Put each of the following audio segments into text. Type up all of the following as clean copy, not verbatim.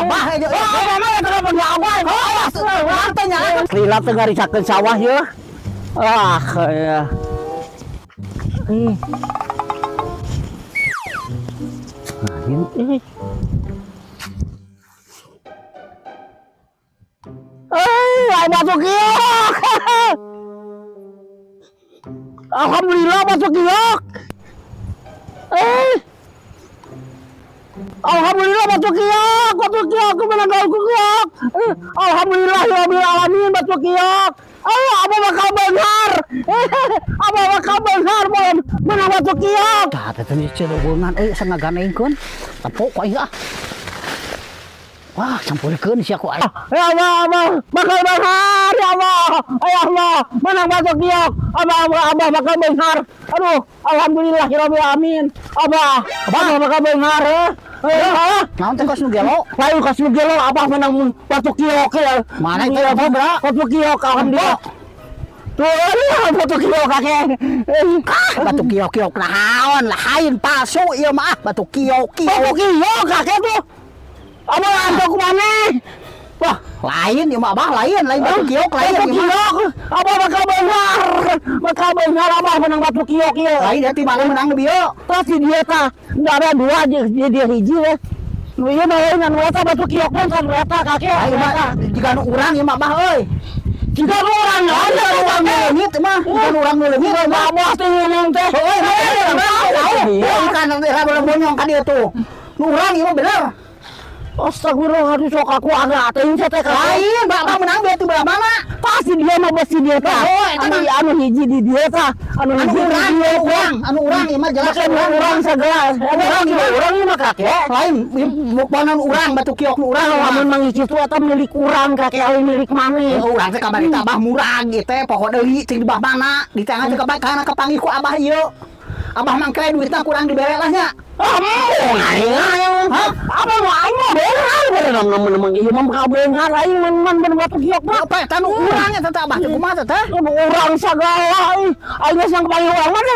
Abah aja. Oh, abah mah kenapa nggak abah? Oh, teh nya. Lila teh ngarisakeun sawah ya. Ah, ya. Eh. Lain eh. Eh, masuk kiok. Alhamdulillah masuk kiok. Eh. Alhamdulillah masuk kiok, masuk kiok, menang gaul kiok. Eh, alhamdulillah ya rabbil alamin masuk kiok. Ayo, apa bakal beunghar? Apa bakal beunghar menang masuk kiok. Tah teh teh celugungan euy asa ngaganengkeun. Tepok ku aing ah. Wah, sampurkeun sia ku aing. Ya Allah, Allah, bakal beunghar ya Allah. Ya Allah, menang masuk kiok. Abah, abah, abah bakal beunghar. Aduh, alhamdulillah ya rabbil alamin. Abah, abah bakal beunghar eh. Eh, Naon teh kos nu gelo? Lain kos nu gelo, abah menang batu kiok ya. Mana itu abah, Bra? Batu kiok alhamdulillah. Tuh, aduh, batu kiok kakek. Ah, batu kiok-kiok naon lah, lain palsu ieu mah ah, batu kiok-kiok. Batu kiok kakek tuh. Abah antuk mana? Wah, lain ieu mah abah, lain, lain batu kiok, lain batu ieu mah. kiok. Abah bakal beunghar. Bakal beunghar abah menang batu kiok ieu. Lain ya ti mana menang bieu. Terus si dia tah, nggak ada dua dia, dia hiji ya. Nu ieu mah lain anu eta batu kiok mah kan eta kakek. Lain mah jiga nu urang ieu mah abah euy. Jiga nu urang ada Urang nu leungit mah, jiga nu urang nu leungit mah. Abah teh ngomong teh. Heueuh, Tahu. kan rada bonyong ka dieu tuh. Nu urang ieu mah bener. Astagfirullah, aduh sok aku agak teuing teh kakek. Lain, abah menang bieu ti belah mana? Pasti dia mah besi dia tah. Oh, eta Anu mah. anu hiji di dia tah. Anu Anu hiji di urang, dia anu urang, anu urang ieu mah jelas Makan urang. urang segala. Urang Urang ieu. urang ieu mah kakek. Lain, bukan urang batu kiok nu urang. Lamun mang hiji tuh eta milik urang kakek lain milik maneh. Oh, urang teh kamari teh abah murah gitu teh, pokok deui cing di bah mana, di tangan teh kana kapanggih ku abah ieu. Abah mangkre duitna kurang dibere lah nya. Ah, mau aing aing. Hah? Apa mau aing mah beunghar bener nemeng ieu mah bakal beunghar aing man man bener batu kiok mah. Apa eta nu urang eta teh abah teh kumaha teh teh? Nu urang sagala euy. Aing geus yang kapanggih urang mah teh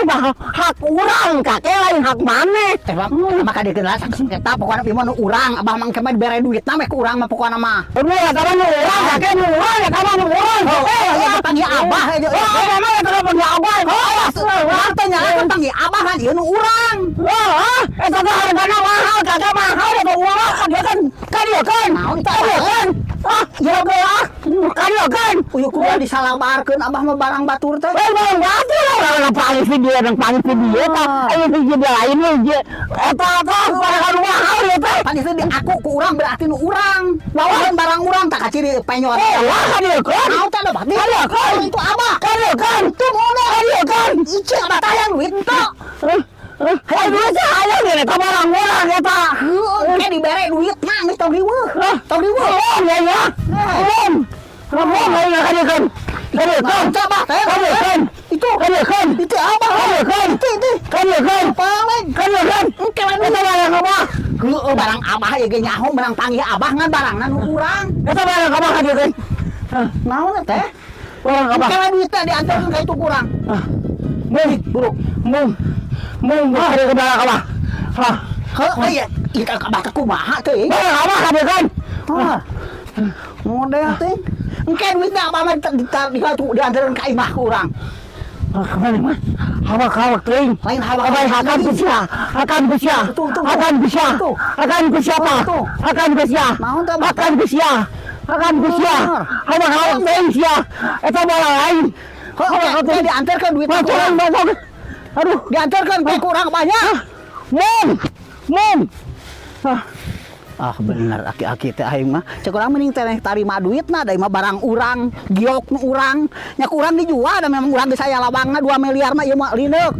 hak urang kakek lain hak maneh. Teh bang, maka dikeun lah eta pokona ieu mah nu urang, abah mangke mah dibere duitna meh ku urang mah pokona mah. Aduh, eta mah nu urang kakek nu urang eta mah nu urang. Oh, iya kapanggih abah aja. Oh, abah mah eta kapanggih abah. Oh, urang teh nya kapanggih abah kan ieu nu urang. Oh, eta teh hargana mahal kakek mahal eta urang kan dia kan kan dia kan. Naon teh Kan dia kan. Ah, ya ah. Kan dia kan. Uyuh kumaha disalabarkeun abah mah barang batur teh. Eh, barang batur orang panggil video dan panggil video tah. Ayo video lain hiji. Eta tah barang anu mahal ya teh. Pan itu di aku ku urang berarti nu urang. Lawan barang urang tak kaciri penyot. Oh, lah kan dia kan. Naon teh ada berarti? Kan dia kan. Itu abah. Kan dia kan. Itu modal. Kan dia kan. Ieu abah teh yang duit teh. Eh, duit teh aya geus eta barang urang eta. Heueuh, engke dibere duit mah geus tong riweuh. Tong riweuh. Belum ya ya. Belum. Belum ayo kan dia kan. Kan dia kan. Naon teh abah teh? Kan dia kan. Itu Kan dia kan. itu abah. Kan dia kan. Itu itu. Kan dia kan. Paling. Kan dia kan. Engke lah Eta barang abah. Heueuh barang abah ieu ge nyaho menang panggih abah ngan barangna nu urang. Eta barang abah kan dia kan. Naon teh? Barang abah. Engke lah duit teh diantarkeun ka itu kurang. Mung, Buru. mung, mung, ada ke barang abah. Hah. Heueuh ieu ieu ka abah teh kumaha teh? Barang abah kan dia kan. Hah. Model teh. Engke duitna abah mah diantarkeun ka imah ku urang. Ah, kemana mah? Hawa kawak teuing. Lain hawa Abah akan bisa, akan bisa, Tuh, tuh, tuh. akan bisa, Tuh. akan ke siapa? Tuh. Akan ke siapa? Naon teh, Abah? Akan ke siapa? Akan ke siapa? Hawa kawak teuing sia. Eta barang lain. Heuh, engke diantarkeun duitna ku Masuk, urang. masuk. Aduh, Diantarkeun ke ku urang banyak. mung, mung. Ah, Ah bener aki-aki teh aing mah. Cek urang mending teh tarima duitna da ieu mah barang urang, giok nu urang. Nya ku urang dijual da memang urang geus aya lawangna 2 miliar mah ieu mah lineuk.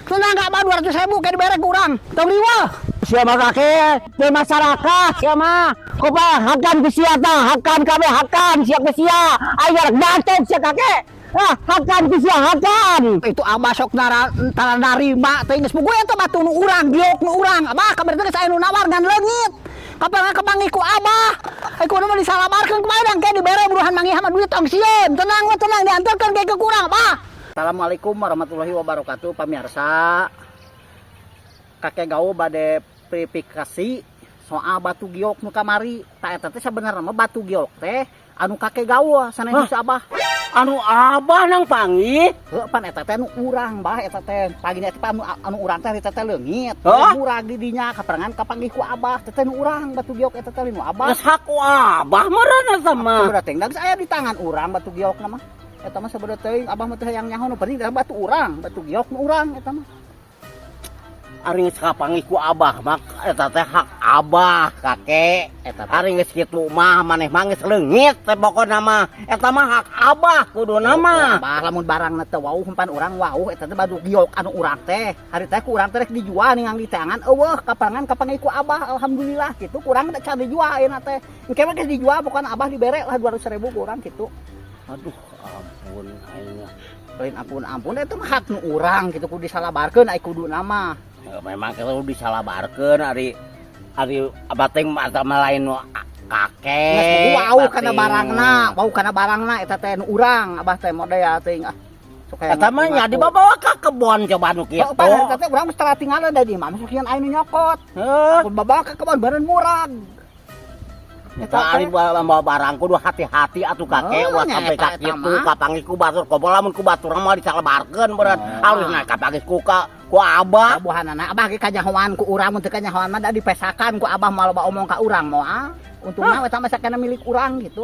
Tenang abah 200.000 ke dibere ku urang. Tong riweuh. Siapa kakek? Di masyarakat siapa? Kopa hakan ku sia tah, hakan kabeh hakan sia ku sia. Ayo rek bacok sia kakek. Ah, hakan ku sia hakan. Itu abah sok nara tara narima teh geus puguh eta batu nu urang, giok nu urang. Abah kabar teh geus aya nu nawar ngan leungit. Kapan kapanggih ku abah. Ai kudu mah disalabarkeun kumaha dang ke dibere buruhan manggih sama duit tong sieun. Tenang we tenang diantarkeun ke ke kurang, abah. Assalamualaikum warahmatullahi wabarakatuh pamirsa. Kakek Gau bade verifikasi Soal batu giok nu kamari, tah eta teh sabenerna mah batu giok teh anu kakek gaul sanes Hah? si Abah. Anu Abah nang panggih? Heuh, pan eta teh nu urang, Bah, eta teh. Pagina eta anu urang teh eta teh leungit. Hah? Murag di dinya kaparengan kapanggih ku Abah. Teh teh nu urang batu giok eta teh nu Abah. Geus hak ku Abah meureun eta mah. Sabenerna teh geus aya di tangan urang batu giok mah. Eta mah sabenerna teuing Abah mah teu hayang nyaho, nu penting teh batu urang, batu giok nu urang eta mah. Ari geus kapanggih ku Abah mah eta teh hak Abah, Kakek. Eta teh. Ari geus kitu mah maneh mah geus leungit teh pokona mah. Eta mah hak Abah kuduna mah. Abah, lamun barangna teu wauh pan urang wauh eta teh batu giok anu urang teh. Hari teh ku urang teh rek dijual ningang di tangan euweuh kapangan kapanggih ku Abah, alhamdulillah kitu ku urang teh can dijual ayeuna teh. Engke mah geus dijual pokona Abah dibere lah 200.000 ku urang kitu. Aduh, ampun aing. Lain ampun-ampun, eta mah hak nu urang kitu kudu disalabarkeun ai kuduna mah. Ya, memang kalau disalabarkeun ari ari abah teh mah lain nu kakek. Geus wau kana bating. Barangna, wau kana barangna eta teh nu urang Abah teh model teuing ah. Sok hayang Eta mah nya ngaku. Dibawa ka kebon coba nu kitu. Oh, pan eta teh urang mah setelah tinggalan da di mah masuk aya nu nyokot. Heuh. Kun babawa ka kebon beureun murag. Eta ari bawa barang kudu hati-hati atuh, Kakek, Oh, ulah nya sampai eta ka eta kitu mah. Kapanggih ku batur, komo lamun ku batur mah disalebarkeun beureun. Oh. Harusna kapanggih ku ka ku Abah. Kabuhanana Abah ge kanyahoan ku urang, mun teu kanyahoan mah da dipesakan ku Abah moal loba omong ka urang moal. Untungna eta mah sakana milik urang gitu.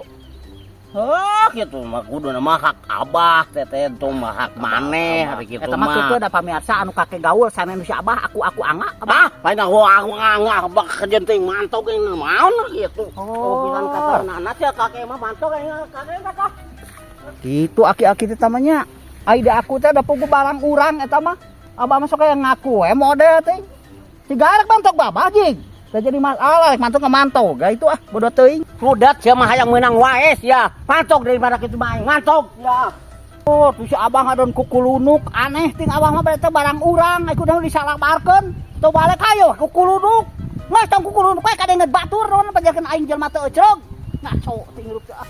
Heuh, kitu mah kuduna mah hak Abah teh teh tong mah hak maneh hari kitu Eta mah mah. kitu da pamirsa, anu kakek gaul sanes si Abah, aku angga Abah. Ah, lain aku ngangah bak kajenting mantog yang naon gitu. Oh. Bilang kata anak ya kakek mah mantog yang kakek kakak. Gitu aki-aki teh tamanya. Ai da aku teh da pugu barang urang eta mah. Abah mah sok aya ngaku we model teh. Siga rek mantok babah jing. Teu jadi masalah rek mantok ngemantog ga itu ah, bodoh teuing. Sudat sia mah hayang meunang wae sia. Mantok daripada kitu mah aing mantok ya. Oh, tuh si Abah ngadon kukulunuk aneh ting Abah mah berarti barang urang ai kudu disalabarkeun. Teu balik hayo kukulunuk. Geus tong kukulunuk we kadengeun batur naon pajarkeun aing jelema teu ecrog. Ngaco ting hirup teh ah.